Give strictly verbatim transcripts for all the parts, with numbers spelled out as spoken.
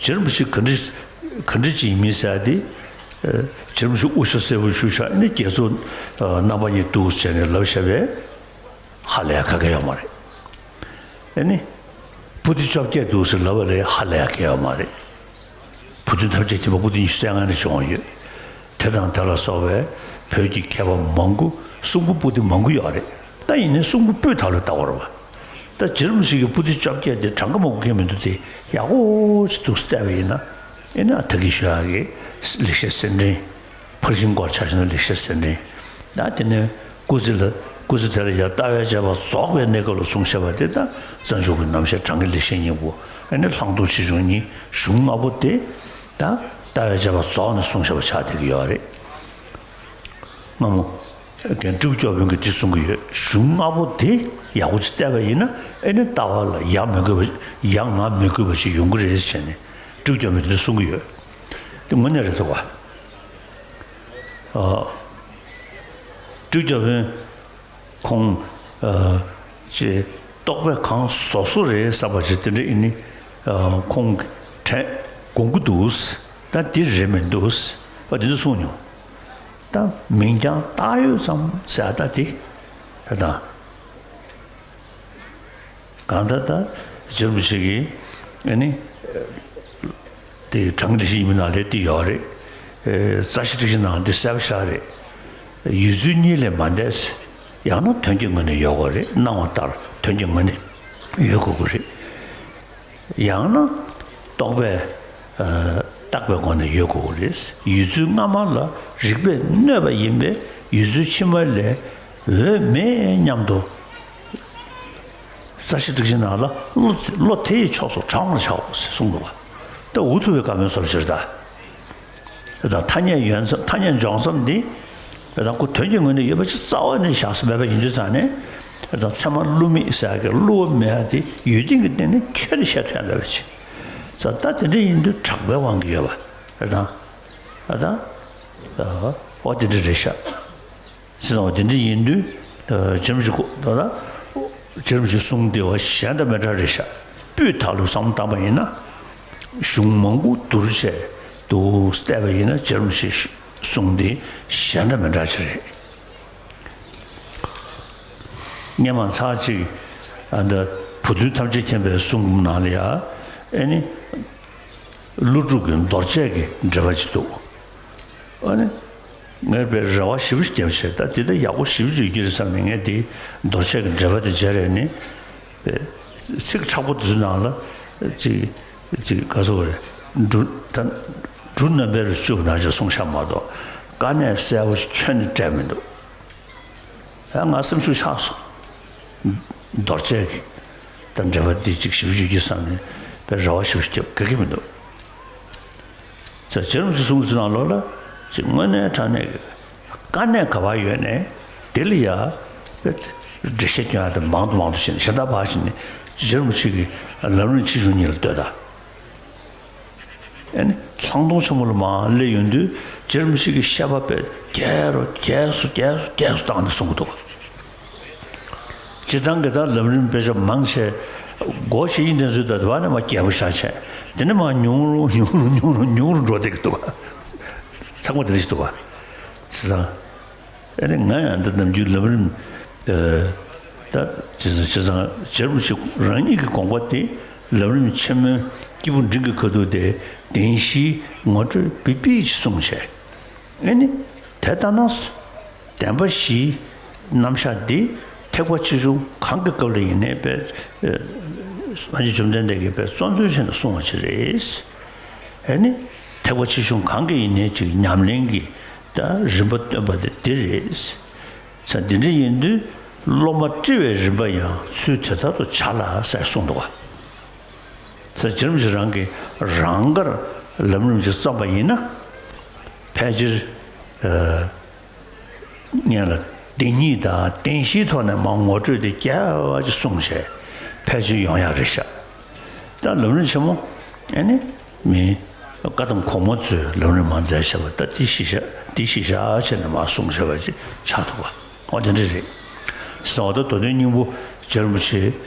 རྗེ་རིན་པོ་ཆེ་ག་འདྲ་ག་འདྲ་ཅིག་ཡིན་མིན་ཟེར་ཡ་དེ། རྗེ་རིན་པོ་ཆེ་དབུ་ཞྭ་སེར་པོ་བཞེས་ཤག་ཨ་ནི་རྒྱ་མཚོ་རྣམ་པ་གཉིས་འདུག་ཟེར་ནས་ལབ་བཞག་པས་ཧ་ལས་ཡ་ག་གེ་ཡོད་མ་རེད། ཨ་ནི་པོ་ཏི་བཅོ་བརྒྱད་འདུག་ཟེར་ལབ་པ་ལས་ཧ་ལས་ཡ་ག་གེ་ཡོད་མ་རེད། བུ་སྟོན་ཐམས་ཅད་མཁྱེན་པ་པོ་ཏི་ཉི་ཤུ་རྩ་ལྔ་ནས་བྱུང་བ་ཡོད། དེ་དང་དེ་ལ་སོགས་པའི་བོད་ཀྱི་མཁས་པ་མང་པོ་གསུང་པོ་པོ་ཏི་མང་པོ་ཡོད་རེད། ད་ཡིན་ནའི་གསུང་པོ་སྤུས་དག་ལ་ལྟ་བར་བ། ད་རྗེ་རིན་པོ་ཆེ་གི་པོ་ཏི་བཅོ་བརྒྱད་དེ་གྲངས་ཀ་མང་པོ་མཁན་མི་འདུག་སྟེ། ཡག་པོ་ཅིག་འདུག་བལྟས་པ་ཡིན་ན། ཨེ་ན་ད་གིན་ཞུ་ཡག་གི་ལེགས་བཤད་གསེར་ཕྲེང་། ཕར་ཕྱིན་སྐོར་ཆ་བཞག་ན་ལེགས་བཤད་གསེར་ཕྲེང་། ད་དེ་ནས་སྐུ་ཚེ་ལ་སྐུ་ཚེ་དེ་ལ་ཡང་ལྟ་བའི་དཔྱད་པ་རྫོགས་པའི་གནས་སྐབས་ལ་གསུངས་བཞག་པ་དེ། ད་རྩ་འཇུག་གི་རྣམ་བཤད་གྲངས་ཀའི་ལེགས་བཤད་སྙིང་པོ། ཨེ་ནི་ལྷག་མཐོང་ཆེ་ཆུང་གཉིས། གཞུང་ལྔ་པོ་དེ་ད་ལྟ་བའི་དཔྱད་པ་རྫོགས་ནས་གསུངས་བཞག་པ་ཆགས་བསྡད་ཀྱི་ཡོད་རེད། སྔ་མོ་རྒན་སྤྲེའུ་སྐྱོར་དཔོན་གྱིས་འདི་གསུང་གི་ཡོད། གཞུང་ལྔ་པོ་དེ་ཡག་པོ་ཅིག་བལྟས་པ་ཡིན་ན། ཨེ་ནི་ལྟ་བ་ལ་ཡ་མི་དགོས་པ། ཡ་ང་མི་དགོས་པ་ཅིག་ཡོང་གི་རེད་ཟེར་ནས་སྤྲེའུ་སྐྱོར་དཔོན་འདི་གསུང་གི་ཡོད། དེ་དངོས་གནས་རེད་འདུག་ག། ཨ། སྤྲེའུ་སྐྱོར་དཔོན་ཁོང་ཨ་ཅེ་རྟོག་པས་གང་བཟོ་བཟོ་རེད་བསམ་པ་ཅིག་དེ་འདྲ་ཡིན་ནི། ཨ། ཁོང་གིས་དྲན་དགོངས་ཀྱི་འདུག། ད་འདི་རེད་མི་འདུག་པ་དེ་འདྲ་གསུངས་མྱོང་། ད་མིང་རྐྱང་བཏགས་ཡོད་ཙམ་ཟེར་ཡ་ད་དེ་རེད་ད། གང་ལྟར་ད་རྗེ་རིན་པོ་ཆེ་གིས་ཨ་ནི་དེ་གྲངས་ཀྱི་ལེགས་བཤད་སྙིང་པོའི་ནང་ལ་དེ་ཡོད་རེད། ཨེ། རྩ་ཤེ་ཊཱིཀ་ཆེན་ནང་དེ་གསལ་པོ་ཤར་རེད། ཡུལ་ཚུལ་གཉིས་ལས་མ་འདས། ཡང་ན་དོན་གྱི་ངོས་ནས་ཡོད་དགོས་རེད། སྣང་བ་ལྟར་དོན་གྱི་ངོས་ནས་ཡོད་དགོས་ཀྱི་རེད། ཡང་ན་རྟོག་པས་ཨ་བཏགས་པའི་སྒོ་ནས་ཡོད་དགོས་རེད། ཡུལ་ཚུལ་སྔ་མ་ལ་རིགས་པས་གནོད་པ་ཡིན་པས་ཡུལ་ཚུལ་ཕྱི་མ་ལས་འོས་མེད་སྙམ་དུ། རྩ་ཤེ་ཊཱིཀ་ཆེན་ནང་ལ་བློ་བློ་དེ་ཡི་ཕྱོགས་སུ་དྲང་བར་བྱའོ་ཞེས་གསུངས་འདུག་པ། ད་འུ་ཐུག་པའི་བཀའ་མོལ་སོགས་ཕྱིར་ད། དང་ཐ་སྙད་ཡོད་མཚམས། ཐ་སྙད་འཇོག་མཚམས་འདི་དང་ཁོ་དོན་གྱི་ངོས་ནས་ཡོད་པ་ཅིག་རྩ་བ་ནས་བཞག་ས་མེད་པ་ཡིན་དུས་ཙང་ནས། དང་ཚད་མ་བསླུ་མེད་ཟེར་ཡག་གི་བསླུ་བ་མེད་ཡག་དེ་ཡོད་ཅན་གྱི་སྟེང་ནས་ཁྱོན་ནས་བཤད་ཐུབ་ཡག་མེད་པ་ཅིག། ཙང་ད་དེ་འདྲ་ཡིན་དུས་གྲགས་པའི་དབང་གིས་ཡོད་པ་དང་། ཨ་དང་། ཨོ་དེ་འདྲ་རེད་ཤག། ཟེར་བ་དེ་འདྲ་ཡིན་དུས། ཨ། རྗེ་རིན་པོ་ཆེ་ཁོ་ད་ལྟ་རྗེ་རིན་པོ་ཆེ་གསུང་དེ་བ་གཞན་དང་མི་འདྲ་རེད་ཤག། སྤུས་དག་ལུགས་བསམ་བློ་བཏང་པ་ཡིན་ན། གཞུང་མང་པོ་བསྡུར་བྱས་འདུག་བལྟས་པ་ཡིན་ན། རྗེ་རིན་པོ་ཆེ་གསུང་དེ་གཞན་དང་མི་འདྲ་ཅིག་རེད། སྔོན་མ་ཚར་གཅིག་ཨ་འདི་བུ་སྟོན་ཐམས་ཅད་མཁྱེན་པའི་གསུང་འབུམ་ནང་ལ་ཡ། ཨེ་ནི། ཀླུ་སྒྲུབ་ཀྱི་མདོར་བྱས་ཀྱི་འགྲེལ་པ་ཅིག་འདུག། ཨ་ནི། ངས་དཔེ་རེ་བ་ཞེ་པོ་ཞིག་བརྒྱབ་བྱས། ད་དེ་ལྟར་ཡག་པོ་ཞེ་པོ་ཅིག་ཡོད་ཀྱི་རེད་བསམ་ནས། ངས་དེ་མདོར་བྱས་ཀྱི་འགྲེལ་པ་དེ་མཇལ་རེ་ནི། ཚིག་མཁྲེགས་པོ་དེ་ཚོའི་ནང་ལ་ཅིག་ཅིག་ག་ཟེར་དགོས་རེད། འབྲུ་ད་འབྲུ་རྣམ་པའི་རིགས་བཅུ་པོ་ནང་བཞིན་གསུངས་བཞག་མ་གཏོགས། དཀའ་གནད་གསལ་པོ་ཞིག་ཁྱོན་ནས་བྲལ་མི་འདུག། ཡང་ང་སེམས་ཤུགས་ཆག་སོང་། མདོར་བྱས་ཀྱི་ད་འགྲེལ་པ་འདི་གཅིག་ཞིབ་འཇུག་རྒྱུ་བསམ་ནས་དཔེ་རེ་བ་ཞིབ་ཞིབ་བརྒྱབ་ག་གེ་མི་འདུག། ཙང་རྗེ་རིན་པོ་ཆེ་གསུང་ཚུལ་ནང་ལོགས་ལ་ཅིག་དངོས་གནས་དྲང་གནས་ཀྱི་དཀའ་གནད་ག་པར་ཡོད་ནས་དེ་ལ་ཡ་དཔེ་འགྲེལ་བཤད་སྐྱོན་ཡག་དེ་མང་དུ་མང་དུ་བྱས་ནས། གཞན་དག་ཕར་ཕྱིན་ནས་རྗེ་རིན་པོ་ཆེ་གི་ལམ་རིམ་ཆེ་ཆུང་གཉིས་ལ་ལྟོས་དང་། ཨ་ནི་ལྷག་མཐོང་ཆེན་མོ་ལ་མར་སླེབས་ཡོང་དུས་རྗེ་རིན་པོ་ཆེ་གི་བཤད་པ་དཔེ་རྒྱས་རུ་རྒྱས་སུ་རྒྱས་སུ་རྒྱས་སུ་བཏང་ནས་གསུང་གི་འདུག། སྤྱིར་བཏང་གི་ད་ལམ་རིམ་དཔེ་ཆ་མང་ཆེ་སྒོ་ཕྱེ་ཡིན་དེ་ཚོའི་ད་དེ་བ་ནས་མར་རྒྱས་པོ་བཞག་བྱས། དེ་ནས་མར་ཉུང་རུ་ཉུང་རུ་ཉུང་རུ་ཉུང་རུ་འགྲོ་བསྡད་ཀྱི་འདུག་ག། ཚང་མ་དེ་འདྲ་ཞིག་འདུག་ག། བྱས་ཙང་། ཨ་ནི་ང་ཡང་འདི་ནམ་རྒྱུན་ལམ་རིམ། ཨ། ད་བྱས་ཙང་བྱས་ཙང་རྗེ་རིན་པོ་ཆེ་རང་ཉིད་ཀྱི་དགོངས་པ་དེ་ལམ་རིམ་ཆེན་མོའི་སྐྱེས་བུ་འབྲིང་གི་ཁ་ཐུག་དེ་བདེན་བཞིའི་ངོ་སྤྲོད་བི་བི་ཅིག་གསུངས་བྱས། ཨ་ནི་དེ་ལྟ་ན། བདེན་པ་བཞིའི་རྣམ་གཞག་འདི་ཐེག་པ་ཆེ་ཆུང་གང་གི་སྐབས་ལ་ཡིན་ནའི་དཔེ། ཨ། སངས་རྒྱས་བཅོམ་ལྡན་འདས་ཀྱིས་དཔེ་གཙོ་འདོན་བྱས་ནས་གསུངས་པ་ཅིག་རེད། ཨ་ནི་ཐེག་པ་ཆེ་ཆུང་གང་གི་ཡིན་ནའི་ཅིག་ཉམས་ལེན་གྱི་ད་རིམ་པ་སྟོན་པ་དེ་འདི་རེད། ས་འདི་འདྲ་ཡིན་དུས་སློབ་མ་དཀྲི་བའི་རིམ་པ་ཡང་ཚུལ་དེ་ལྟར་དུ་བྱ་ལ་ཟེར་གསུངས་འདུག་ག། ས་རྗེ་རིན་པོ་ཆེ་རང་གིས་རང་དགར་ལམ་རིམ་ཅིག་བརྩམས་པ་ཡིན་ན། ཕལ་ཆེར། ཨ། སྔོན་ལ་བདེན་གཉིས་དང་བདེན་བཞིའི་ཐོག་ནས་མར་ངོ་སྤྲོད་དེ་རྒྱས་པ་ཅིག་གསུངས་བྱས་ཕལ་ཆེར་ཡོང་ཡག་རེད་ཤག། ད་ལམ་རིམ་ཆེན་མོ་ཨ་ནི་མི་བཀའ་གདམས་གོང་མ་ཚོས་ལམ་རིམ་མར་མཛད་བཞག་པ། ད་དེ་གཞི་བཞག་དེ་གཞི་བཞག་བྱས་ནས་མར་གསུངས་བཞག་པ་ཅིག་ཆགས་འདུག་ག། འོ་དེ་འདྲ་རེད། ཟེར་བ་ད་མདོ་དོན་སྙིང་པོ་རྗེ་རིན་པོ་ཆེ་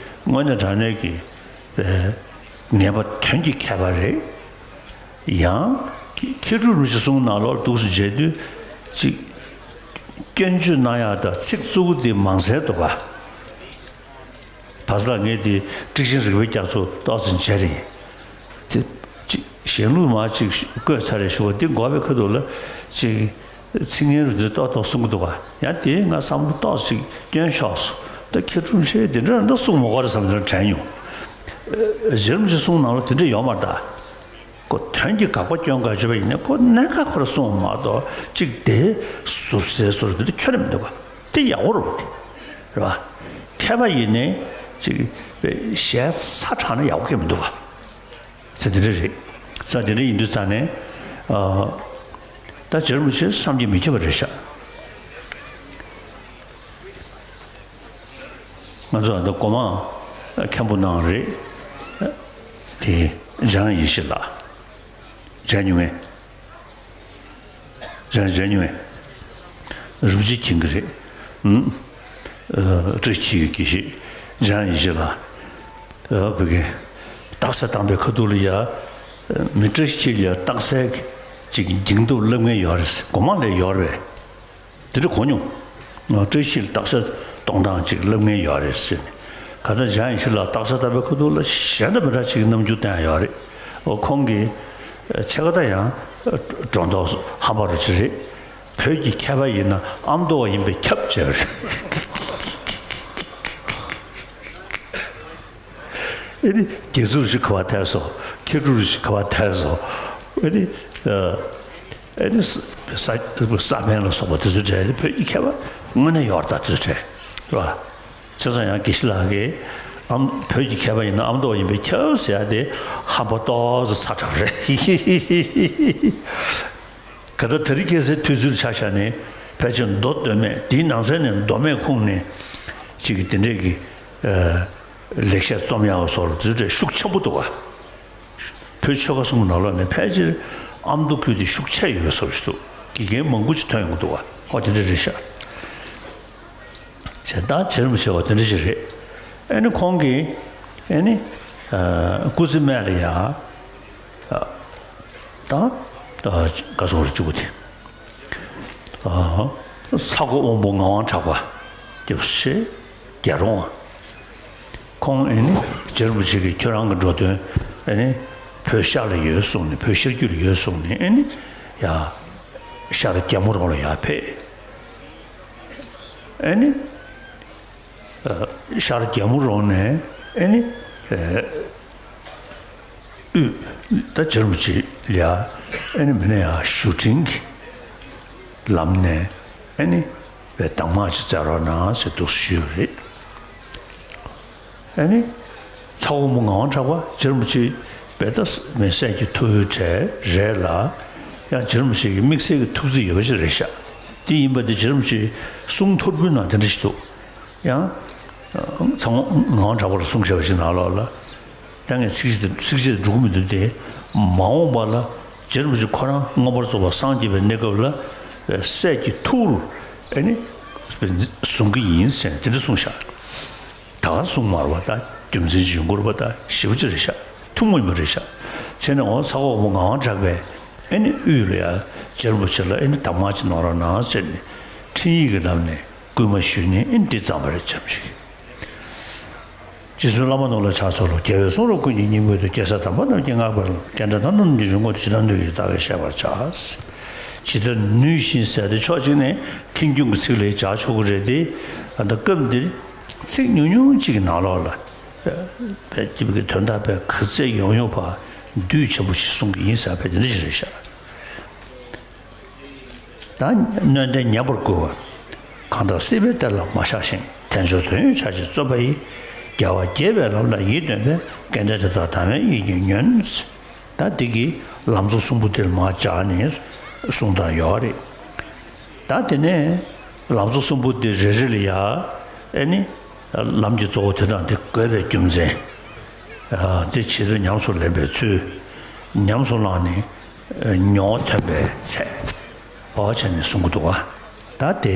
དངོས་གནས་དྲང་གནས་ཀྱི་ཨེ། ངེས་པ་དོན་གྱི་མཁས་པ་རེད། ཡང་། མཁས་གྲུབ་རིན་པོ་ཆེ་གསུང་ནང་ལོགས་འདུག་སེ་མཇལ་དུས་ཅིག་སྐྱོན་བརྗོད་གནང་ཡག་དང་ཚིག་རྩུབ་པོ་དེ་མང་སེ་འདུག་ག་བར་ས་ལ་ངས་དེ་ཊིག་ཆེན་རིག་པའི་རྒྱ་མཚོ་ཏོག་ཙམ་མཇལ་རེད། དེ་ཅིག་གཞན་ལུགས་མ་ཅིག་བཀོད་ཚར་རེ་ཞུ་བ་འདི་འགོ་བའི་ཁ་ཐུག་ལ་ཅིག་ཚིག་ངན་རུ་འདི་ཏོག་ཏོག་གསུང་གི་འདུག་ག་ཡང་དེ་ང་བསམ་བློ་ཏོག་ཅིག་སྐྱོན་ཤོར་སོང་། ད་མཁས་གྲུབ་ཆེ་དེ་འདྲ་འདྲ་གསུང་མ་དགོས་རེད་བསམ་ནས་དྲན་མྱོང་། རྗེ་རིན་པོ་ཆེ་གསུང་ནང་ལ་དེ་འདྲ་ཡོད་མ་རེད་ད། ཁོ་དོན་གྱི་དགག་པ་སྐྱོན་ག་བྱས་པ་ཡིན་ན་ཁོ་གནད་འགག་ཁོ་ར་གསུངས་པ་མ་གཏོགས་གཅིག་དེ་ཟུར་ཟའི་ཟུར་དེ་འདྲ་ཁྱོན་ནས་མི་འདུག་ག་དེ་ཡག་པོ་རེད་པ་དེ། རེད་པ། མཁས་པ་ཡིན་ནའི་གཅིག་གཞས་ཚ་དྲགས་ན་ཡག་པོ་གང་མི་འདུག་ག་ཚེ་དེ་འདྲ་རེད། ས་དེ་འདྲ་ཡིན་དུས་ཙང་ནས་ཨ། ད་རྗེ་རིན་པོ་ཆེ་བསམ་གྱིས་མི་ཁྱབ་པ་རེད་ཤག་ང་ཚོ་ད་སྒོ་མང་མཁན་པོ་ནང་རེད། དེ་འཇང་ཡེ་ཤེས་ལགས། འཇང་མྱོང་ངས། འཇང་འཇང་མྱོང་ངས། རིན་པོ་ཆེ་མཁྱེན་གྱི་རེད། ཨུམ། ཨ། བཀྲ་ཤིས་ཀྱི་དགེ་བཤེས་འཇང་ཡེ་ཤེས་ལགས། ཨ། བོད་ཀྱི་རྟགས་གསལ་བཏང་པའི་ཁ་ཐུག་ལ་ཡ། མི་བཀྲ་ཤིས་ལ་ཡ་རྟགས་གསལ་གྱི་འགྱིང་སྟོབས་སླེབས་མཁན་ཡོད་རེད། སྒོ་མང་ལ་ཡོད་རེད་པས། དེ་འདྲ་གོ་མྱོང་། བཀྲ་ཤིས་ལ་རྟགས་གསལ་གཏོང་སྟངས་ཅིག་སླེབས་མཁན་ཡོད་རེད་ཟེར་ནས། ག་ད་འཇང་ཡེ་ཤེས་ལགས་རྟགས་གསལ་བཏང་པའི་ཁ་ཐུག་ལ་གཞན་དང་མི་འདྲ་ཅིག་གི་རྣམ་འགྱུར་བསྟན་ཡོད་རེད། འོ་ཁོང་གིས་ཕྱེད་ཀ་ད་ཡང་སྒྲོ་འདོགས་ཧམ་པ་རུ་ཅིག་རེད། བོད་ཀྱི་མཁས་པ་ཡིན་ན་ཨ་མདོ་བ་ཡིན་པས་ཁྱབ་ཅེས་པ་རེད། ཨེ་ནི་དགེ་ཚུལ་ཞིག་ག་བ་ཐལ་སོང་། མཁས་གྲུབ་ཞིག་ག་བ་ཐལ་སོང་། ཨེ་ནི་ཨ། ཨེ་ནི་ས་ས་ས་པཎ་ལ་སོགས་པ་དེ་ཚོ་གྲས་ནི་བོད་ཀྱི་མཁས་པ་དངོས་གནས་ཡོད་རེད་ད། དེ་ཚོ་གྲས་རེད་པ། བྱས་ཙང་ཡང་དགེ་བཤེས་ལགས་ཀྱིས་ཨམ་བོད་ཀྱི་མཁས་པ་ཡིན་ན་ཨ་མདོ་བ་ཡིན་པས་ཁྱབ་ཟེར་ཡ་དེ་ཧམ་པ་ཏོག་ཙམ་ཚ་དྲགས་རེད། ག་ད་དེ་རིང་ཁ་སང་དུས་ཚོད་ཆ་བཞག་ནས་ཕལ་ཆེར་མདོ་སྟོད་སྨད་དེའི་ནང་ཚན་ནས་མདོ་སྨད་ཁོངས་ནས་ཅིག་གི་དེ་འདྲས་ཀྱི་ཨ། ལེགས་བཤད་རྩོམ་ཡག་སོགས་ལ་དེ་འདྲས་ཤུགས་ཆེན་པོ་འདུག་ག་བོད་ཆོལ་ཁ་གསུམ་གྱི་ནང་ལོགས་ནས་ཕལ་ཆེར་ཨ་མདོ་ཁུལ་དེ་ཤུགས་ཆེ་ཡོད་པའི་བཟོ་ཞིག་འདུག་དགེ་རྒན་མང་པོ་ཅིག་ཐོན་ཡོང་གི་འདུག་ག་ཧོ་དེ་འདྲ་རེད་ཤག་ཞེ་དྲག་བྱེད་རིན་པོ་ཆེ་བ་དེ་འདྲ་ཞིག་རེད། ཨེ་ནི་ཁོང་གིས་ཨེ་ནི་ཨ། སྐུ་ཚེ་སྨད་ལ་ཡ། ཨ། ད་ཨ། ག་སོང་རེད་གཅིག་པུ་དེ། ཨ། ཚ་ཁོ་དབང་པོ་ངག་དབང་གྲགས་པ་སྐྱབས་སུ་མཆི། རྒྱལ་རོང་བ། ཁོང་ཨེ་ནི་རྗེ་རིན་པོ་ཆེ་གིས་ཁྱོད་རང་གི་འགྲོ་དོན་ཨེ་ནི་བོད་ཤར་ལ་ཡོད་གསུངས་ནས། བོད་ཤར་རྒྱུད་ལ་ཡོད་གསུངས་ནས་ཨེ་ནི་ཡ་ཤར་རྒྱལ་མོ་རོང་ལ་ཡར་ཕེབས། ཨེ་ནི་ཨ། ཤར་རྒྱལ་མོ་རོང་ནས་ཨེ་ནི་ཨ། དབུས་ད་རྗེ་རིན་པོ་ཆེ་ལ་ཡ་ཨེ་ནི་མི་ནས་ཡ་ཞུ་འཕྲིན་གྱི་ལམ་ནས་ཨེ་ནི་བའི་གདམས་ངག་ཅིག་སྩལ་རོགས་གནང་ཟེར་འདུག་ཞུས་པ་རེད། ཨེ་ནི་ཚ་བོ་མོ་ངག་དབང་གྲགས་པ་རྗེ་རིན་པོ་ཆེ་བའི་ད་མི་སྲས་ཀྱི་ཐུ་བོའི་གྲས་རེད་ལ། ཡང་རྗེ་རིན་པོ་ཆེ་གི་དམིགས་བསལ་གྱི་ཐུགས་བརྩེ་ཡོད་པ་ཞིག་རེད་ཤག་དེ་ཡིན་པ་དེ་རྗེ་རིན་པོ་ཆེའི་གསུང་ཐོར་བུའི་ནང་དེ་འདྲ་ཞིག་འདུག་ཡང་། ཚ་བོ་ངག་དབང་གྲགས་པ་ལ་གསུང་བྱས་པ་ཞིག་ནང་ལོགས་ལ། ད་ངས་ཚིགས་བཅད་དེ་ཚིགས་བཅད་དེ་འགྲོ་གི་མི་འདུག་སྟེ། མ་འོངས་པ་ལ་རྗེ་རིན་པོ་ཆེ་ཁོ་རང་མངོན་པར་རྫོགས་པར་སངས་རྒྱས་པའི་གནས་སྐབས་ལ་སྲས་ཀྱི་ཐུ་བོར་ཨེ་ནི་བཟུང་གི་ཡིན་ཟེར་ནས་དེ་འདྲ་གསུངས་ཤག་ད་ག་གསུངས་མ་རེད་པ། ད་རྒྱུ་མཚན་ཅིག་ཡོང་གི་རེད་པ། ད་ཞེ་པོ་ཅིག་རེད་ཤག་ཐུན་མོང་མ་རེད་ཤག་བྱས་ནས་འོ་ཚ་བོ་མོ་ངག་དབང་གྲགས་པས་ཨེ་ནི་དབུས་ལ་ཡ་རྗེ་རིན་པོ་ཆེ་ལ་ཨེ་ནི་གདམས་ངག་ཅིག་གནང་རོགས་གནང་ཟེར་ནས་འཕྲིན་ཡིག་གི་ལམ་ནས་སྐུལ་མ་ཞུས་ནས་ཨེ་ནི་འདི་བརྩམས་པ་རེད། རྗེ་རིན་པོ་ཆེ་གིས། རྗེ་བཙུན་བླ་མ་ནོར་ལ་ཕྱག་འཚལ་ལོ། རྒྱལ་བའི་གསུང་རབ་ཀུན་གྱི་སྙིང་པོ་སྟེ། རྒྱལ་སྲས་དམ་པ་རྣམས་ཀྱིས་བསྔགས་པའི་ལམ། རྒྱལ་སྲས་དམ་པ་རྣམས་ཀྱི་འབྱུང་ཁུངས་དེ་ཇི་ལྟར་འདོད་ཡོད་བདག་གིས་བཤད་པར་བྱ། ཇི་ལྟར་ནུས་བཞིན་ཟེར་ཏེ་ཕྱོགས་གཅིག་ནས་ཁེངས་སྐྱུང་གི་ཚིག་ལ་སྦྱར་ཆོག་གི་རེད་དེ། ད་སྐབས་འདིར་ཚིག་ཉུང་ཉུང་གཅིག་གི་ནང་ལོགས་ལ་དཔེ་དེ་གི་དོན་དག་དཔེ་ག་ཚད་ཡོང་ཡོང་བ་བསྡུས་ཆེན་པོ་ཞིག་གསུང་གི་ཡིན་ཟེར་བ་དེ་འདྲ་ཞིག་རེད་ཤག་ད་སྣོད་ལྡན་ཉན་པར་བསྐུལ་བ། གང་དག་སྲིད་པའི་གཏེར་ལ་མ་བཞག་ཞིང་། དལ་འབྱོར་དོན་ཡོད་ཆ་ཅིག་རྩོད་པ་ཡི། རྒྱལ་བ་དགྱེས་པའི་ལམ་ལ་ཡིད་རྟོན་པའི། སྐལ་ལྡན་དེ་དག་དང་བའི་ཡིད་ཀྱིས་ཉོན། ད་འདི་གི་ལམ་གཙོ་གསུམ་པོ་འདིར་མར་སྦྱར་ནས་གསུང་སྟངས་ཡོད་རེད། ད་དེ་ནས་ལམ་གཙོ་གསུམ་པོ་འདི་རེ་རེ་ལ་ཡ་ཨེ་ནི་ལམ་གྱི་གཙོ་བོ་དེ་དང་དེ་དགོས་པའི་རྒྱུ་མཚན། དེ་བྱེད་དུས་ཉམས་སུ་ལེན་པའི་ཚུལ། ཉམས་སུ་བླངས་ནས། མྱོང་བ་ཐོན་པའི་ཚད། འོ་བྱས་ནས་གསུང་གི་འདུག་ག་ད་དེ།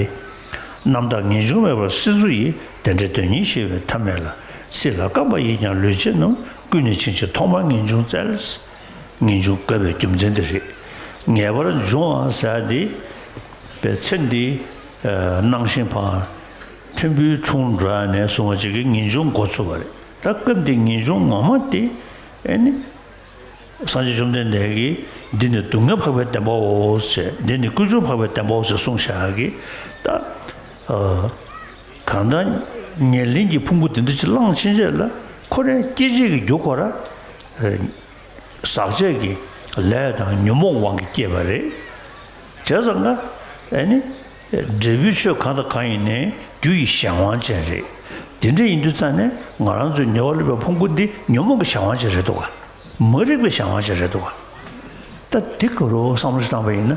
རྣམ་དག་ངེས་འབྱུང་མེད་པར་སྲིད་མཚོ་ཡི། དེ་འདྲའི་དོན་ཉིད་ཤེས་པའི་ཐབས་མེད་ལ། སྲིད་ལ་བརྐམ་པ་ཡིས་ཀྱང་ལུས་བྱེད་རྣམས། ཀུན་ནས་ཕྱིན་ཕྱིར་ཐོག་མར་ངེས་འབྱུང་བཙལ། ངེས་འབྱུང་དགོས་པའི་རྒྱུ་མཚན་དེ་རེད། ངེས་པར་འབྱུང་བ་ཟེར་ཡ་དེ་པའི་ཚེ་འདི་སྣང་ཞེན་ཕར་ཕྲན་བུའི་འཁྲུངས་འགྲོ་ཡ་ནས་བཟུང་བ་ཅིག་གི་ངེས་འབྱུང་འགོ་ཚུགས་པ་རེད། ད་སྐབས་འདི་ངེས་འབྱུང་ངོ་མ་དེ་ཨེ་ནི། སངས་རྒྱས་བཅོམ་ལྡན་འདས་ཀྱིས་འདི་ནི་སྡུག་བསྔལ་འཕགས་པའི་བདེན་པའོ་ཞེས། འདི་ནི་ཀུན་འབྱུང་འཕགས་པའི་བདེན་པའོ་ཞེས་གསུངས་བཞག་གི། ད་ཨ་གང་ལྟར་ཉེར་ལེན་གྱི་ཕུང་པོ་འདི་འདྲ་ཅིག་བླངས་ཕྱིན་ཆད་ལ་ཁོ་རའི་སྐྱེད་བྱེད་ཀྱི་རྒྱུ་ཁོ་ར་ཨ་ཟག་བཅས་ཀྱི་ལས་དང་ཉོན་མོངས་དབང་གིས་སྐྱེས་པ་རེད། བྱས་ཙང་ཀ་ཨ་ནི་འབྲས་བུའི་ཆོས་གང་དང་གང་ཡིན་ནའི་རྒྱུ་ཡི་གཞན་དབང་ཅན་རེད། དེ་འདྲ་ཡིན་དུས་ཙང་ནས་ང་རང་ཚོའི་ཉེ་བར་སླེབས་པའི་ཕུང་པོ་འདི་ཉོན་མོངས་ཀྱི་གཞན་དབང་ཅན་རེད་འདུག་ག་མ་རིག་པའི་གཞན་དབང་ཅན་རེད་འདུག་ག་ད་འདི་ག་རུ་བསམ་བློ་ཞིག་བཏང་པ་ཡིན་ན།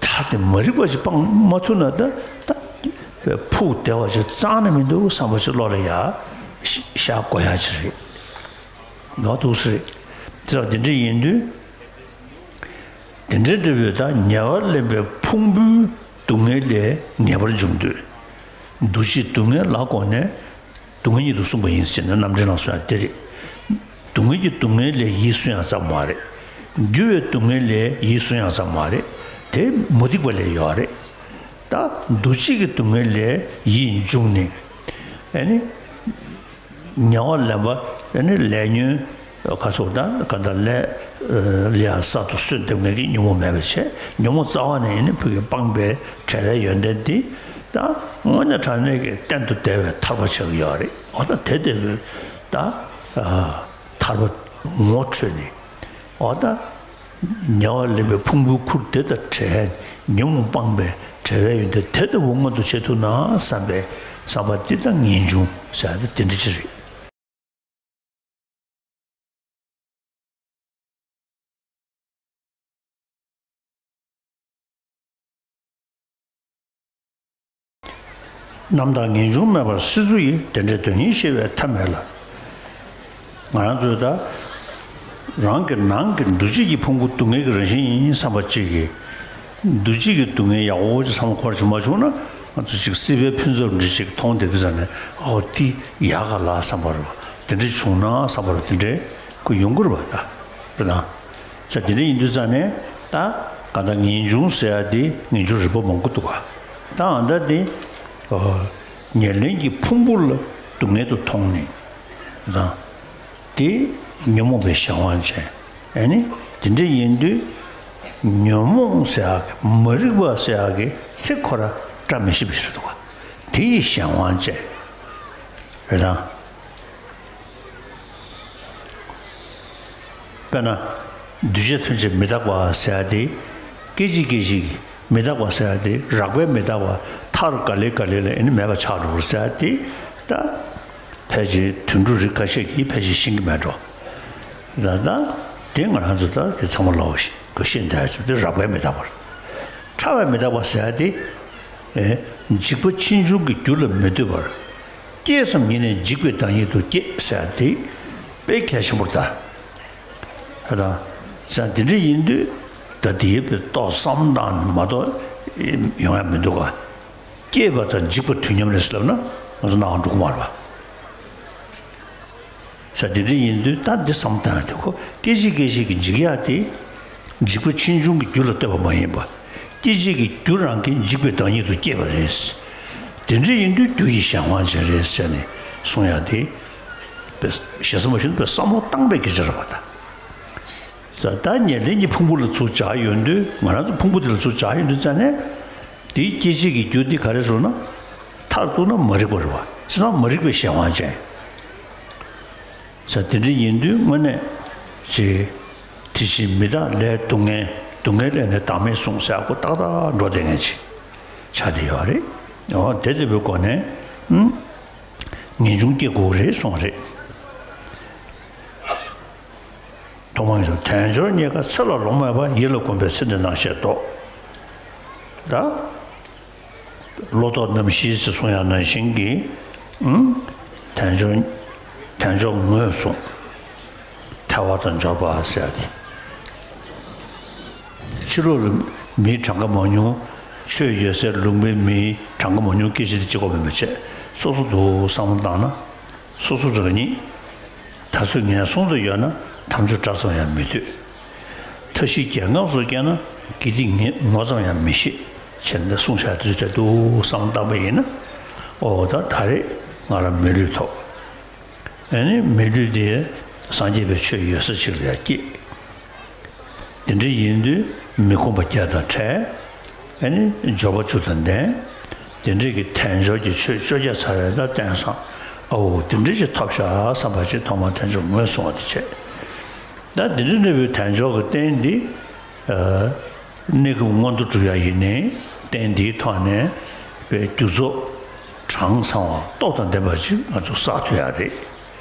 ད་དེ་མ་རིག་པ་ཞིག་སྤང་མ་ཐུབ་ན་ད་ད་ཕུགས་བདེ་བ་ཞིག་རྩ་ནས་མི་འདུག་བསམ་པ་ཞིག་བློ་ལ་ཡ་ཤ་ཤ་དགོས་ཡ་ཅིག་རེད། ནོར་འདུག་ས་རེད། དེ་ལ་དེ་འདྲ་ཡིན་དུས། དེ་འདྲའི་འབྲས་བུ་དག་ཉེ་བར་སླེབས་པའི་ཕུང་པོའི་སྡུག་བསྔལ་ལས་ངེས་པར་འབྱུང་དུས། འདུ་བྱེད་སྡུག་བསྔལ་ལ་དགོངས་ནས་སྡུག་བསྔལ་ཉིད་དུ་གསུངས་པ་ཡིན་ཟེར་ནས་རྣམ་འགྲེལ་ནང་གསུངས་ཡ་དེ་རེད། སྡུག་བསྔལ་གྱི་སྡུག་བསྔལ་ལས་ཡིད་སུན་ཡང་ཙམ་མ་རེད། འགྱུར་བའི་སྡུག་བསྔལ་ལས་ཡིད་སུན་ཡང་ཙམ་མ་རེད། དེ་མུ་སྟེགས་པ་ལས་ཡོད་རེད། ད་འདུ་བྱེད་ཀྱི་སྡུག་བསྔལ་ལས་ཡིད་འབྱུང་ནས་ཨ་ནི། ཉེ་བར་ལེན་པ་ནི་ལས་ཉོན་ཁ་སོགས་དང་ག་ད་ལས་ལས་གསར་དུ་གསོས་འདེབས་མཁན་གྱི་ཉོན་མོངས་མེད་པ་བྱས། ཉོན་མོངས་རྩ་བ་ནས་ཡིན་ན་ཕུགས་ཀྱི་སྤངས་པའི་བྲལ་བའི་ཡོན་ཏན་འདི་ད་དངོས་གནས་དྲང་གནས་ཀྱི་གཏན་དུ་བདེ་བའི་ཐར་པ་ཆགས་ཀྱི་ཡོད་རེད། འོ་ད་དེ་བདེ་བའི་ད་ཐར་པ་ངོ་འཕྲོད་ནས་འོ་ད། ཉེ་བར་སླེབས་པའི་ཕུང་པོའི་ཁུར་དེ་དང་བྲལ། ཉོན་མོངས་སྤངས་པའི་བྲལ་བའི་ཡོན་ཏན་དེ་ལྟ་བུ་མངོན་དུ་བྱེད་ཐུབ་ན་བསམ་པའི་བསམ་པ་འདི་དང་ངེས་འབྱུང་ཟེར་ཡ་དེ་དེ་འདྲ་ཅིག་རེད། རྣམ་དག་ངེས་འབྱུང་མེད་པར་སྲིད་མཚོ་ཡི། དེ་འདྲའི་དོན་ཡིན་ཤེས་པའི་ཐབས་མེད་ལ། ང་རང་ཚོས་ད་རང་གི་ནང་གི་འདུ་བྱེད་ཀྱི་ཕུང་པོ་སྡུག་བསྔལ་གྱི་རང་བཞིན་ཡིན་བསམ་པ་གཅིག་གིས། འདུ་བྱེད་ཀྱི་སྡུག་བསྔལ་ཡག་པོ་ཅིག་བསམ་བློ་འཁོར་ཞིག་མ་བྱུང་ན། ང་ཚོ་ཅིག་སྲིད་པའི་ཕུན་ཚོགས་འདྲ་ཅིག་མཐོང་བསྡད་དུས་ཙང་ནས། ཨོ་དེ་ཡག་ག་ལ་བསམ་པ་རེད་པ། དེ་འདྲ་བྱུང་ན་བསམ་པ་རེད་པ། དེ་འདྲའི་ཁོ་ཡོང་གི་རེད་པ། ད་རེད་དང་། ས་དེ་འདྲ་ཡིན་དུས་ཙང་ནས་ད་ག་ད་ངེས་འབྱུང་ཟེར་ཡ་དེ་ངེས་འབྱུང་རིག་པ་མང་པོ་འདུག་ག་ད་ཨ་ད་དེ་ཨོ་ཉེར་ལེན་གྱི་ཕུང་པོ་ལ་སྡུག་བསྔལ་དུ་མཐོང་ནས་དང་། དེ་ཉོན་མོངས་པའི་གཞན་དབང་ཅན། ཨ་ནི་དེ་འདྲ་ཡིན་དུས་ཉོན་མོངས་ཟེར་ཡག་གི་མ་རིག་པ་ཟེར་ཡག་གི་ཚིག་ཁོ་ར་བཀྲ་མི་ཤིས་པ་ཞིག་འདུག་ག་དེ་ཡི་གཞན་དབང་ཅན་རེད་དང་། དཔེར་ན། འདུས་བྱས་ཐམས་ཅད་མི་རྟག་པ་ཟེར་ཡ་དེ། སྐད་ཅིག་སྐད་ཅིག་མི་རྟག་པ་ཟེར་ཡ་དེ་རགས་པས་མི་རྟག་པ། མཐར་ག་ལེ་ག་ལེ་ལ་ཨེ་ནི་མེད་པ་ཆགས་འགྲོ་བ་ཟེར་ཡ་དེ། ད་ཕལ་ཆེར་དུད་འགྲོ་རིགས་ཁ་ཤས་ཀྱིས་ཕལ་ཆེར་ཤེས་ཀྱི་མེད་འགྲོ། ད་ད་དེ་ང་རང་ཚོ་ད་དེ་ཚང་མ་ལོག་ཤེས་དགོས་ཤེས་འདྲ་ཅིག་དེ་རགས་པས་མི་རྟག་པ་རེད། ཕྲ་བས་མི་རྟག་པ་ཟེར་ཡ་དེ། ཨེ། འཇིག་པ་ཕྱིན་ཆད་ཀྱི་རྒྱུ་ལ་མི་ལྟོས་པར། སྐྱེས་སམ་ཡིན་ནའི་འཇིག་པའི་བདག་ཉིད་དུ་སྐྱེས་ཟེར་ཡ་དེ་དཔེ་གལ་ཆེན་པོ་རེད་ད། ད་ཟེར་འདི་འདྲ་ཡིན་དུས་ད་དེའི་དཔེ་ཏོག་བསམ་བཏང་ནས་མ་གཏོགས་ཡོང་ཡ་མི་འདུག་ག་སྐྱེས་པ་དང་འཇིག་པ་དུས་མཉམ་རེད་ཟེར་ལབ་ན་ང་ཚོ་སྣང་བ་འགྲོ་གི་མ་རེད་པ། ས་དེ་འདྲ་ཡིན་དུས་ད་འདི་བསམ་བཏང་ཡ་དེ་ཁོ་སྐད་ཅིག་སྐད་ཅིག་གི་འཇིག་ཡ་དེ། འཇིག་པ་ཕྱིས་འབྱུང་གི་རྒྱུ་ལ་ལྟོས་པ་མ་ཡིན་པ། སྐད་ཅིག་གི་རྒྱུ་རང་གིས་འཇིག་པའི་བདག་ཉིད་དུ་སྐྱེས་པ་རེད། དེ་འདྲ་ཡིན་དུས་རྒྱུ་ཡི་གཞན་དབང་ཅན་རེད་ཟེར་ནས་གསུང་ཡ་དེ། དཔེ་ཞེ་ས་མ་ཞུ་ན་དཔེ་བསམ་བློ་བཏང་པའི་སྐད་ཆ་རེད་པ་ད། ས་ད་ཉེར་ལེན་གྱི་ཕུང་པོ་ལ་ཚུར་སྦྱར་ཡོང་དུས་ང་རང་ཚོ་ཕུང་པོ་དེ་ལ་ཚུར་སྦྱར་ཡོང་དུས་ཙང་ནས། དེའི་སྐྱེད་བྱེད་ཀྱི་རྒྱུ་འདི་ག་རེ་ཟེར་ན། མཐར་གཏུགས་ན་མ་རིག་པ་རེད་པ། བྱས་ཙང་མ་རིག་པའི་གཞན་དབང་ཅན། ས་དེ་འདྲ་ཡིན་དུས་དངོས་གནས་ཅིག་དེ་བཞིན་མི་རྟག་ལས་སྡུག་བསྔལ། སྡུག་བསྔལ་ལས་ནི་བདག་མེད་གསུངས་ཟེར་ཡ་ཁོ་ཏག་ཏག་འགྲོ་བསྡད་མཁན་ཅིག་ཆགས་བསྡད་ཡོད་རེད། འོ་དེ་ལྟ་བུའི་སྒོ་ནས་ཨུམ། ངེས་འབྱུང་སྐྱེ་དགོས་རེད་གསུངས་རེད། ཐོག་མར་ཡིན་ཙང་དལ་འབྱོར་རྙེད་དཀའ་ཚེ་ལ་ལོང་མེད་པ། ཡིད་ལ་གོམས་པའི་ཚེ་འདི་ནང་ཞེས་རྟོགས། ད། བློ་ལྡོག་རྣམ་བཞི་ཟེར་གསུང་ཡ་ནང་བཞིན་གྱི། ཨུམ། དལ་འབྱོར། དལ་འབྱོར་ངོས་བཟུང་། ཐལ་བ་དང་འབྱོར་པ་ཟེར་ཡ་དེ། ཕྱི་ལོགས་ལ་མིའི་གྲངས་ཀ་མང་ཉུང་། ཆོས་ཡོད་སའི་ལུང་པའི་མིའི་གྲངས་ཀ་མང་ཉུང་སྐད་ཆ་དེ་གཅིག་པོ་མིན་པ་བྱས། སོ་སོ་འདུག་བསམ་བློ་བཏང་ན། སོ་སོ་རང་ཉིད་ད་གཟོད་ངན་སོང་དུ་ཡོད་ན་དམ་ཆོས་འདྲ་ཙམ་ཡང་མི་འདོད། ཕྲ་ཞིང་རྒྱལ་ཁམས་སུ་སྐྱེས་ན་དགེ་སྡིག་ངས་ངོ་ཙམ་ཡང་མི་ཤེས་བྱས་ནས་གསུངས་བཞག་དུས་འདྲ་འདུག་བསམ་བཏང་པ་ཡིན་ན། ཨོ་ད་ད་རེས་ང་རང་མི་ལུས་ཐོབ། ཨ་ནི་མི་ལུས་དེ་སངས་རྒྱས་པའི་ཆོས་ཡོད་ས་ཅིག་ལ་ཡང་སྐྱེས། དེ་འདྲ་ཡིན་དུས་མི་ཁོམ་པ་བརྒྱད་དང་བྲལ། ཨ་ནི་འབྱོར་པ་བཅུ་དང་ལྡན། དེ་འདྲ་གི་དལ་འབྱོར་གྱི་ཆོས་བཅོ་བརྒྱད་ཚར་བའི་ད་རྟེན་བཟང་། ཨོ་དེ་འདྲ་ཞིག་ཐོབ་ཤག་བསམ་པ་ཞིག་ཐོག་མར་དལ་འབྱོར་ངོས་བཟུང་བ་དེ་བྱས། ད་དེ་འདྲ་འདྲ་བའི་དལ་འབྱོར་གྱི་རྟེན་འདི། ཨ། གནས་སྐབས་མངོན་མཐོ་སྒྲུབ་ཡ་ཡིན་ནའི་རྟེན་འདིའི་ཐོག་ནས་པའི་རྒྱུ་ཚོགས་གྲངས་ཚང་བ་སྟོབས་དང་ལྡན་པ་ཅིག་ང་ཚོ་བསགས་ཐུབ་ཡ་རེད།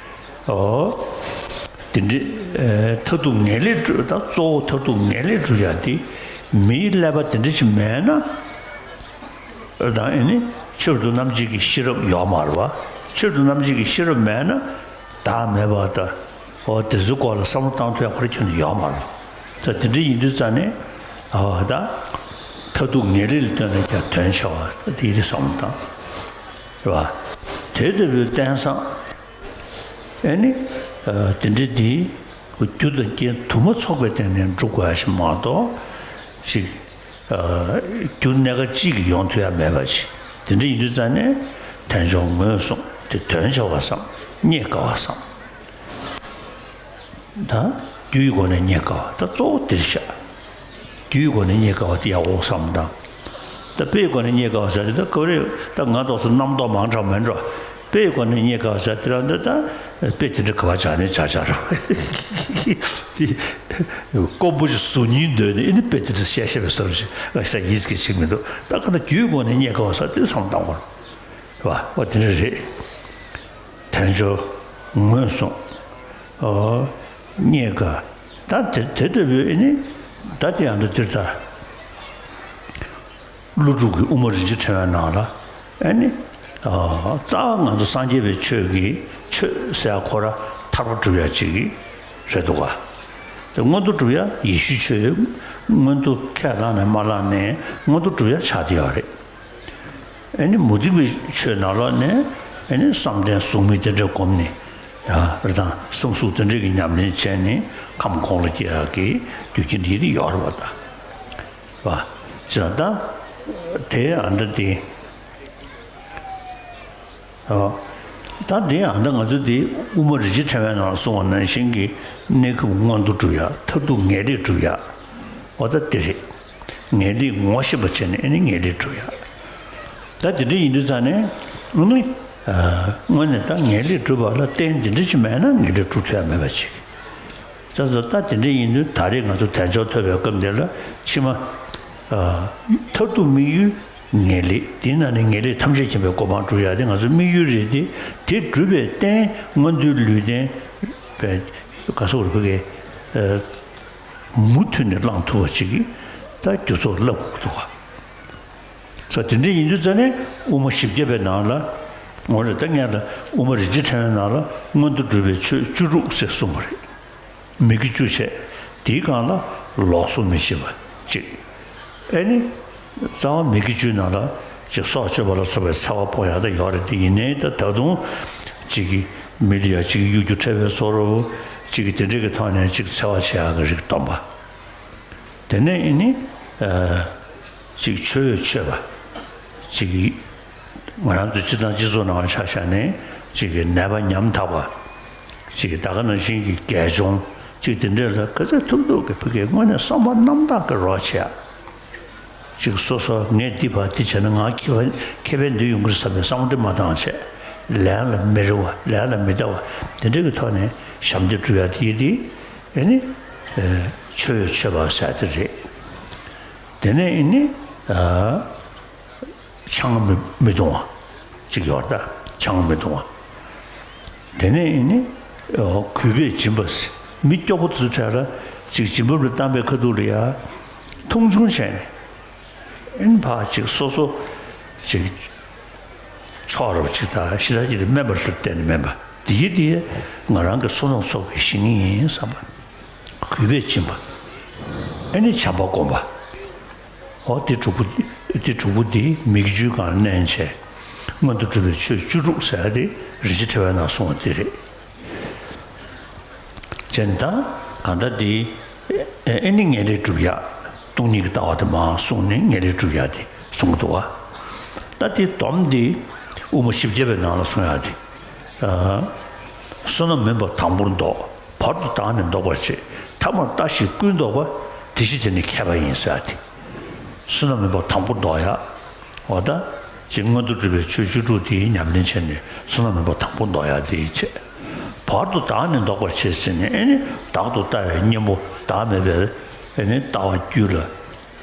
ཨོ། དེ་འདྲའི་ཨེ་མཐར་ཐུག་ངེས་ལེགས་སྒྲུབ་ད་གཙོ་བོ་མཐར་ཐུག་ངེས་ལེགས་སྒྲུབ་ཡ་དེ་མིའི་ཀླད་པ་དེ་འདྲ་ཞིག་མེད་ན། དང་ཨེ་ནི་ཕྱིར་དུ་རྣམ་འབྱེད་ཀྱི་ཤེས་རབ་ཡོད་མ་རེད་བ། ཕྱིར་དུ་རྣམ་འབྱེད་ཀྱི་ཤེས་རབ་མེད་ན་བདག་མེད་པ་དང་། ཨོ་དེ་ཚོའི་སྐོར་ལ་བསམ་བློ་བཏང་ཐུབ་ཡ་ཁོ་རང་ཁྱོན་ནས་ཡོད་མ་རེད། ཙང་དེ་འདྲ་ཡིན་དུས་ཙང་ནས་ཨ་ད་མཐར་ཐུག་ངེས་ལེགས་ལ་ལྟོས་ནས་ཀྱང་དོན་ཆེ་བ་དེ་ཡིན་དུས་བསམ་བློ་བཏང་། རེད་བ། དེ་ལྟ་བུའི་རྟེན་བཟང་། ཨེ་ནི། ཨ་དེ་འདྲ་འདི། རྒྱུ་དང་རྐྱེན་དུ་མ་ཚོགས་པའི་སྟེང་ནས་འགྲུབ་དགོས་ཡ་ཞིག་མ་གཏོགས། ཅིག་ཨ་རྒྱུ་གནས་སྐབས་གཅིག་གིས་ཡོང་ཐུབ་ཡ་མེད་པ་ཅིག་དེ་འདྲ་ཡིན་དུས་ཙང་ནས་དལ་འབྱོར་ངོས་བཟུང་དེ་དོན་ཆེ་བ་བསམ། རྙེད་དཀའ་བ་བསམ། ད་རྒྱུ་ཡི་སྒོ་ནས་རྙེད་དཀའ་བ་ད་གཙོ་བོ་དེ་རེད་ཤག་རྒྱུ་ཡི་སྒོ་ནས་རྙེད་དཀའ་བ་དེ་ཡག་པོ་བསམ་དང་། ད་དཔེ་ཡི་སྒོ་ནས་རྙེད་དཀའ་བ་ཟེར་དེ་ད་སྐབས་རེ་ད་ང་ཏོག་ཙམ་རྣམ་རྟོག་མང་དྲགས་མེད་འགྲོ། དཔེ་ཡི་སྒོ་ནས་རྙེད་དཀའ་བ་ཟེར་དེ་རང་འདི་ད་དཔེ་དེ་འདྲ་ག་བ་བྱ་ནས་བྱ་བྱ་རོགས། དེ་ཀོང་པོ་ཞིག་བཟོ་སྙིང་འདོད་ནས་ཨེ་ནི་དཔེ་དེ་འདྲ་བཤད་བཤད་པའི་བཟོ་འདྲ་ཞིག་ང་ཤ་ཡིད་ཀྱི་ཞིག་མི་འདུག་ད་ག་ན་རྒྱུའི་སྒོ་ནས་རྙེད་དཀའ་བ་ཟེར་དེ་བསམ་བཏང་དགོས་རེད་བ། འོ་དེ་འདྲ་རེད། དལ་འབྱོར་ངོས་བཟུང་། ཨོ། རྙེད་དཀའ། ད་དེ་དེ་ལྟ་བུའི་ཨེ་ནི། ད་དེ་ཡང་འདི་འདིར་ད། ཀླུ་སྒྲུབ་ཀྱི་དབུ་མ་རིན་ཆེན་ཕྲེང་བའི་ནང་ལ་ཨེ་ནི། ཨ་རྩ་བ་ང་ཚོ་སངས་རྒྱས་པའི་ཆོས་ཀྱི་ཆོས་ཟེར་ཡ་ཁོ་ར་ཐར་པ་སྒྲུབ་ཡ་ཅིག་རེད་འདུག་ག་དེ་མངོན་མཐོ་སྒྲུབ་ཡ་ཡེ་ཤུའི་ཆོས་མངོན་མཐོ་ཁས་བླངས་ནས་མ་བླངས་ནས་མངོན་མཐོ་སྒྲུབ་ཡ་ཆགས་བསྡད་ཡོད་རེད། ཨེ་ནི་མུ་སྟེགས་པའི་ཆོས་ནང་ལོགས་ནས་ཨེ་ནི་བསམ་གཏན་གཟུགས་མེད་དེ་འདྲ་བསྒོམས་ནས་ཡ་རེད་དང་བསམ་གཟུགས་དེ་འདྲ་གི་ཉམས་ལེན་བྱས་ནས་ཁམས་གོང་ལ་སྐྱེ་ཡག་གི་རྒྱུ་རྐྱེན་དེ་ཡོད་རེད་བ་ད། བ། ཅི་ལ་ད། དེ་ཨ་འདྲ་དེ། ཨ། ད་དེ་ཨ་འདྲ་ང་ཚོ་དེ་དབུ་མ་རིན་ཆེན་ཕྲེང་བའི་ནང་གསུངས་པ་ནང་བཞིན་གྱི་གནས་སྐབས་མངོན་མཐོ་སྒྲུབ་ཡ་མཐར་ཐུག་ངེས་ལེགས་སྒྲུབ་ཡ། འོ་ད་དེ་རེད། ངེས་ལེགས་ངོ་ཤེས་པ་བྱས་ནས་ཨེ་ནི་ངེས་ལེགས་སྒྲུབ་ཡ། ད་དེ་འདྲ་ཡིན་དུས་ཙང་ནས་ཨ་ནི། ཨ། དངོས་གནས་ད་ངེས་ལེགས་སྒྲུབ་པ་ལ་རྟེན་དེ་འདྲ་ཅིག་མེད་ན་ངེས་ལེགས་སྒྲུབ་ཐུབ་ཡ་མེད་པ་ཅིག་ད་ད་དེ་འདྲ་ཡིན་དུས་ད་རེས་ང་ཚོ་དལ་འབྱོར་ཐོབ་པའི་སྐབས་འདི་ལ་ཕྱི་མ། ཨ། མཐར་ཐུག་དམིགས་ཡུལ་ངེས་ལེགས་དེའི་ནང་ནས་ངེས་ལེགས་ཐམས་ཅད་མཁྱེན་པའི་གོ་འཕང་སྒྲུབ་ཡ་དེ་ང་ཚོ་དམིགས་ཡུལ་རེད་དེ། དེ་སྒྲུབ་པའི་རྟེན་མངོན་མཐོའི་ལུས་རྟེན་པའི་ག་སོགས་རུ་བུ་གའི། ཨ། མུ་མཐུད་ནས་བླང་ཐུབ་པ་ཅིག་གིས་ད་རྒྱུ་ཚོགས་བསླབ་དགོས་འདུག་ག་ས་དེ་འདྲ་ཡིན་དུས་ཙང་ནས་དབུ་མ་བཞི་བརྒྱ་པའི་ནང་ལ། འོ་རེད་ད་ངས་ལ་དབུ་མ་རིན་ཆེན་ཕྲེང་བའི་ནང་ལ་མངོན་མཐོ་སྒྲུབ་པའི་ཆོས་བཅུ་དྲུག་ཟེར་གསུངས་པ་རེད། མི་དགེ་བཅུ་བྱས། དེའི་སྒང་ལ་ལོགས་སུ་མི་བྱེད་པ་གཅིག་ཨེ་ནི། རྩ་བ་མི་དགེ་བཅུའི་ནང་ལ་ཅིག་སྲོག་གཅོད་པ་ལ་སོགས་པའི་འཚེ་བ་སྤོང་ཡག་ད་ཡོད་རེད་དེ་ཡིན་ནའི་ད་ད་དུང་ཅིག་གི་མི་ལ་ཡ་ཅིག་གཡོ་སྒྱུ་འཕྲད་པའི་བཟོ་འདྲ་བོ་ཅིག་གི་དེ་འདྲ་གི་ཐོག་ནས་ཅིག་འཚེ་བ་བྱེད་ཡག་གི་རིགས་སྡོམ་པ། དེ་ནས་ཨེ་ནི། ཨ། ཅིག་མཆོད་འོས་མཆོད་པ། ཅིག་གི་ང་རང་ཚོ་སྤྱི་དང་སྤྱི་ཚོགས་ནང་ཆ་བཞག་ནས་ཅིག་གི་ནད་པ་ཉམ་ཐག་པ། ཅིག་གི་ད་ག་ནང་བཞིན་གྱི་རྒས་གཅུང་ཅིག་དེ་འདྲ་ལ་ག་ཚོད་ཐུབ་ཐུབ་ཀྱི་ཕ་གིའི་དངོས་གནས་བསམ་པ་རྣམ་དག་གི་རོགས་བྱེད་ཡ། ཅིག་སོ་སོ་ངས་འདི་བར་འདི་བྱས་ན་ང་ཁེ་ཕན་ཁེ་ཕན་འདི་ཡོང་གི་རེད་བསམ་པའི་བསམ་བློ་འདི་མ་བཏང་བྱས། ལན་ལ་མི་རེ་བ་ལན་ལ་མི་བལྟ་བ་དེ་འདྲ་གི་ཐོག་ནས་ཞབས་འདེགས་སྒྲུབ་ཡ་དེ་ཡིན་དེ། ཨེ་ནི། ཨ། མཆོད་འོས་མཆོད་པ་ཟེར་དེ་རེད། དེ་ནས་ཨེ་ནི། ཨ། ཆང་མི་མི་འཐུང་བ། ཅིག་ཡོད་ད། ཆང་མི་འཐུང་བ། དེ་ནས་ཨེ་ནི། ཨ། གུས་པས་སྦྱིན་པ་ཟེར། མི་སྐྱོ་པོ་ཚོའི་གྲས་ལ་ཅིག་སྦྱིན་པ་རེ་བཏང་པའི་ཁ་ཐུག་ལ་ཡ། མཐོང་ཆུང་བྱས་ནས། ཨེ་ནི་ཕར་ཅིག་སོ་སོ་ཅིག་ཆོག་རབས་ཅིག་དང་ཞེ་དྲག་ཅིག་ལ་དམན་པ་ལ་བརྟེན་ནས་མིན་པ། དེ་ཡིན་དེ་ང་རང་གི་བསོད་ནམས་ཚོགས་པའི་ཞིང་ཡིན་བསམ་པ། གུས་པས་སྦྱིན་པ། ཨེ་ནི་བྱམས་པ་སྒོམ་པ། འོ་དེ་དྲུག་པོ། དེ་དྲུག་པོ་དེ་མི་དགེ་བཅུའི་སྒང་ལ་བསྣན་བྱས། མངོན་མཐོ་སྒྲུབ་པའི་ཆོས་བཅུ་དྲུག་ཟེར་ཡ་དེ་རིན་ཆེན་ཕྲེང་བའི་ནང་གསུངས་པ་དེ་རེད། ཅན་ད་གང་ལྟར་དེ། ཨེ་ནི་ངེས་ལེགས་སྒྲུབ་ཡ། སྟོང་ཉིད་ཀྱི་ལྟ་བ་དེ་མར་གསུངས་ནས་ངེས་ལེགས་སྒྲུབ་ཡ་དེ་གསུང་གི་འདུག་བ། ད་དེ་སྡོམ་དེ་དབུ་མ་བཞི་བརྒྱ་པའི་ནང་ལ་གསུང་ཡ་དེ། ཨ། བསོད་ནམས་མིན་པ་དང་པོར་བཟློག། བར་དུ་བདག་ནི་བཟློག་པར་བྱེད། ཐ་མར་ལྟ་ཞིག་ཀུན་བཟློག་པ། དེ་ཕྱིར་དེ་ནི་མཁས་པ་ཡིན་ཟེར་ཡ་དེ། བསོད་ནམས་མེད་པ་དང་པོ་བཟློག་ཡ། འོ་ད། ཅིག་མངོན་མཐོ་གྲུབ་པའི་ཆོས་བཅུ་དྲུག་དེའི་ཉམས་ལེན་བྱས་ནས་བསོད་ནམས་མེད་པ་དང་པོ་བཟློག་ཡ་དེ་བྱས། བར་དུ་བདག་ནི་བཟློག་པར་བྱེད་ཟེར་ནས་ཨེ་ནི་བདག་ཏུ་ལྟ་བའི་གཉེན་པོ་བདག་མེད་པའི་ཨེ་ནི་ལྟ་བ་རྒྱུད་ལ་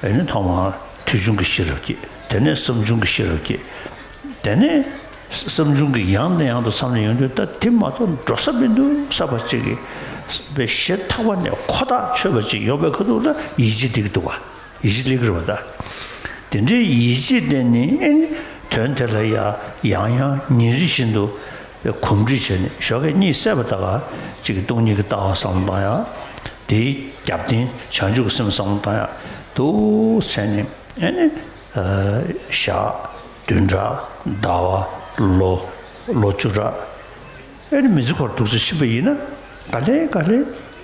ཨེ་ནི་ཐོག་མར་ཐོས་བྱུང་གི་ཤེས་རབ་སྐྱེ། དེ་ནས་བསམ་བྱུང་གི་ཤེས་རབ་སྐྱེ། དེ་ནས་བསམ་བྱུང་གི་ཡང་ནས་ཡང་དུ་བསམ་ནས་ཡོང་དུས་ད་དེ་མ་གཏོགས་འགྲོ་ས་མི་འདུག་བསམ་པ་ཅིག་གི་པའི་ཞེ་ཐག་པ་ནས་ཁོ་ཐག་ཆོད་པ་ཅིག་ཡོང་བའི་ཁ་ཐུག་ལ་ཡིད་ཆེས་སླེབས་ཀྱི་འདུག་བ། ཡིད་ཆེས་སླེབས་ཀྱི་རེད་བ་ད། དེ་འདྲའི་ཡིད་ཆེས་དེ་ནི་ཨེ་ནི་དོན་དེ་ལ་ཡ་ཡང་ཡང་ཉིན་རེ་བཞིན་དུ་གོམས་འདྲིས་བྱས་ནས་ཞོགས་ཀས་གཉིད་སད་པ་དག་ག་ཅིག་གི་སྟོང་ཉིད་ཀྱི་ལྟ་བ་བསམ་བློ་བཏང་ཡ། དེའི་རྒྱབ་རྟེན་བྱང་ཆུབ་ཀྱི་སེམས་བསམ་བློ་བཏང་ཡ་འདུག་ཟེར་ནས་ཨེ་ནི་ཞག་བདུན་ཕྲག་ཟླ་བ་ལོ་ལོ་བཅུ་ཕྲག་ཨེ་ནི་མི་ཚེ་ཁོར་འདུག་སེ་ཕྱིན་པ་ཡིན་ན་ག་ལེ་ག་ལེ་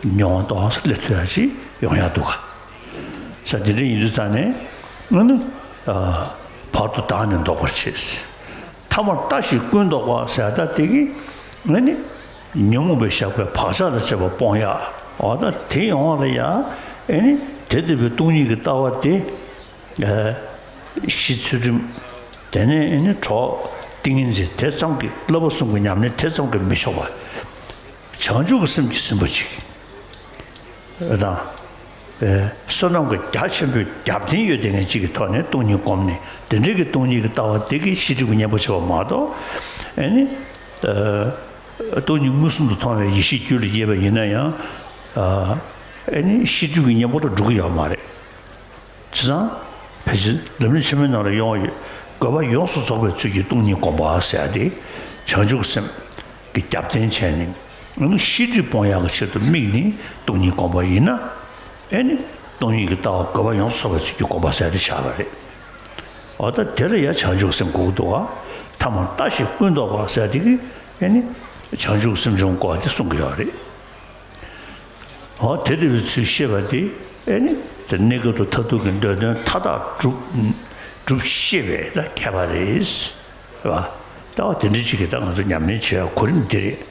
མྱོང་བ་ཏོག་ཙམ་སླེབས་ཐུབ་ཡ་ཅིག་ཡོང་ཡ་འདུག་ག་ས་དེ་འདྲ་ཡིན་དུས་ཙང་ནས་ཨ་ནི་བར་དུ་བདག་ནི་བཟློག་པར་བྱེད། ཐ་མར་ལྟ་ཞིག་ཀུན་བཟློག་པ་ཟེར་ད་དེ་གི་ཨ་ནི་ཉོན་མོངས་པའི་ཞགས་པའི་བག་ཆགས་དང་བཅས་པ་སྤོང་ཡ། འོ་ད་དེ་ཡོང་བ་ལ་ཡ་ཨེ་ནི་དེ་ལྟ་བུའི་སྟོང་ཉིད་ཀྱི་ལྟ་བ་དེ། ཨ། ཤེས་ཚུལ་ཁྲིམས། དེ་ནས་ཨེ་ནི་གྲོགས་ཏིང་ངེ་འཛིན་དེ་ཙམ་གྱིས་བསླབ་པ་གསུམ་གྱི་ཉམས་ལེན་དེ་ཙམ་གྱིས་མི་ཆོག་པ། བྱང་ཆུབ་ཀྱི་སེམས་ཀྱིས་ཟིན་པ་ཅིག་དང་། ཨེ། བསོད་ནམས་ཀྱི་རྒྱ་ཆེན་པོའི་རྒྱབ་རྟེན་ཡོད་དེ་ངས་གཅིག་གི་ཐོག་ནས་སྟོང་ཉིད་བསྒོམས་ནས་དེ་འདྲའི་གི་སྟོང་ཉིད་ཀྱི་ལྟ་བ་དེ་གིས་ཤེས་སྒྲིབ་ཀྱི་གཉེན་པོ་བྱེད་པ་མ་གཏོགས། ཨེ་ནི། ཨ། སྟོང་ཉིད་མངོན་སུམ་དུ་མཐོང་བའི་ཡེ་ཤེས་རྒྱུད་ལ་སྐྱེས་པ་ཡིན་ན་ཡང་། ཨ། ཨེ་ནི་ཤེས་སྒྲིབ་ཀྱི་གཉེན་པོ་ལ་འགྲོ་གི་ཡོད་མ་རེད། བྱས་ཙང་། ཕལ་ཆེར་ལམ་རིམ་ཆེན་མོའི་ནང་ལ་ཡོང་བ་ཡོད། དགོས་པ་ཡོངས་སུ་རྫོགས་པའི་ཚུལ་གྱིས་སྟོང་ཉིད་བསྒོམ་པ་ཟེར་ཡ་དེ། བྱང་ཆུབ་སེམས་ཀྱི་རྒྱབ་རྟེན་བྱས་ནས། ཨ་ནི་ཤེས་སྒྲིབ་སྤོང་ཡག་གི་ཆེད་དུ་དམིགས་ནས་སྟོང་ཉིད་བསྒོམ་པ་ཡིན་ན། ཨེ་ནི། སྟོང་ཉིད་ཀྱི་ལྟ་བ་དགོས་པ་ཡོངས་སུ་རྫོགས་པའི་ཚུལ་གྱིས་བསྒོམ་པ་ཟེར་ཡ་དེ་བཞག་པ་རེད། འོ་ད་དེ་ལ་ཡང་བྱང་ཆུབ་སེམས་དགོས་ཀྱི་འདུག་བ། ཐ་མར་ལྟ་ཞིག་ཀུན་བཟློག་པ་ཟེར་ཡ་དེ་གིས་ཨེ་ནི། བྱང་ཆུབ་སེམས་བྱུང་དགོས་པ་དེ་གསུང་གི་ཡོད་རེད། འོ་དེ་ལྟ་བུའི་ཚུལ་ཤེས་པ་དེ་ཨེ་ནི་དེ་གནས་སྐབས་དང་མཐར་ཐུག་གི་འདོད་དོན་མཐའ་དག་སྒྲུབ་སྒྲུབ་ཤེས་པའི་ད་མཁས་པ་རེད། རེད་བ། ལྟ་བ་དེ་འདྲ་ཅིག་གིས་ད་ང་ཚོ་ཉམས་ལེན་བྱེད་ཡ་གོ་རིམ་འདི་རེད།